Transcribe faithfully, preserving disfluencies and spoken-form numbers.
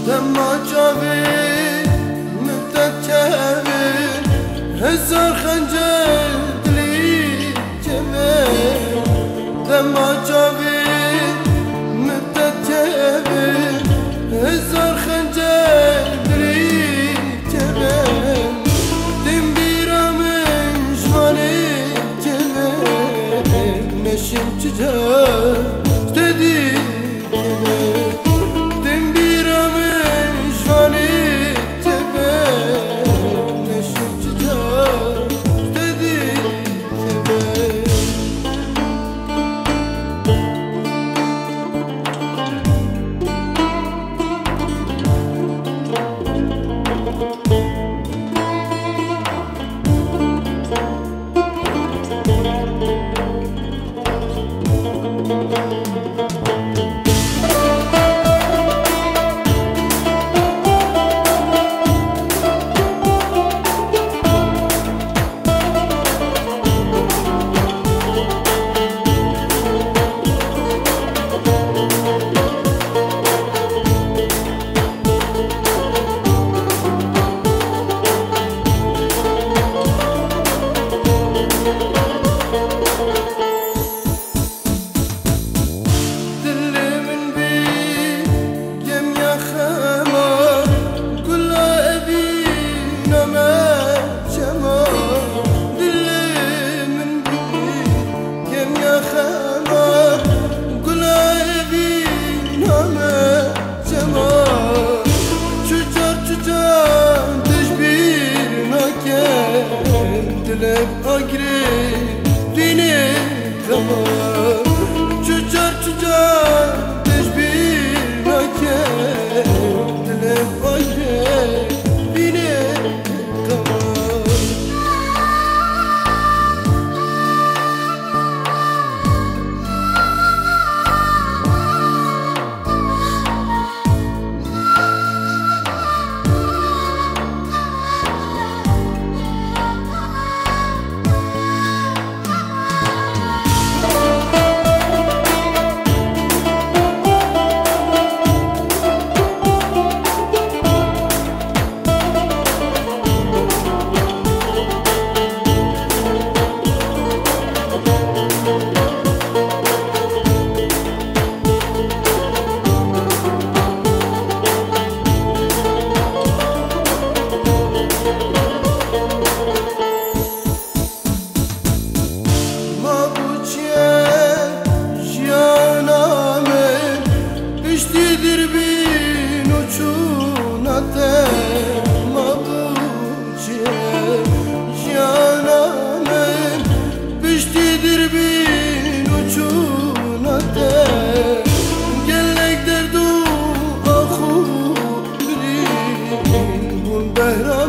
Dema çavê min te keve, hezar xencel dilî keve. Dema çavê min te keve, hezar xencel dilî keve. Tim bîra min ji vanê keve, neşim çi car ji te dî Tim bîra min ji vanê tebe, neşim çi car ji te dî tebe. Dilê min bî gemiya xema, gula evîna me çema. Dilê min bî gemiya xema, gula evîna me çema. Çu car, çu car te ji bîr nakem, dilê agirê vînê xema. Çu car, çu car te ji bîr nakem, dilê agirê vînê xema. Ma bû çi ye jiyana min, piştî dirbîn û çûna te? Ma bû çi ye jiyana min, piştî dirbîn û çûna te? Gelek derd û ax û birîn bûn behra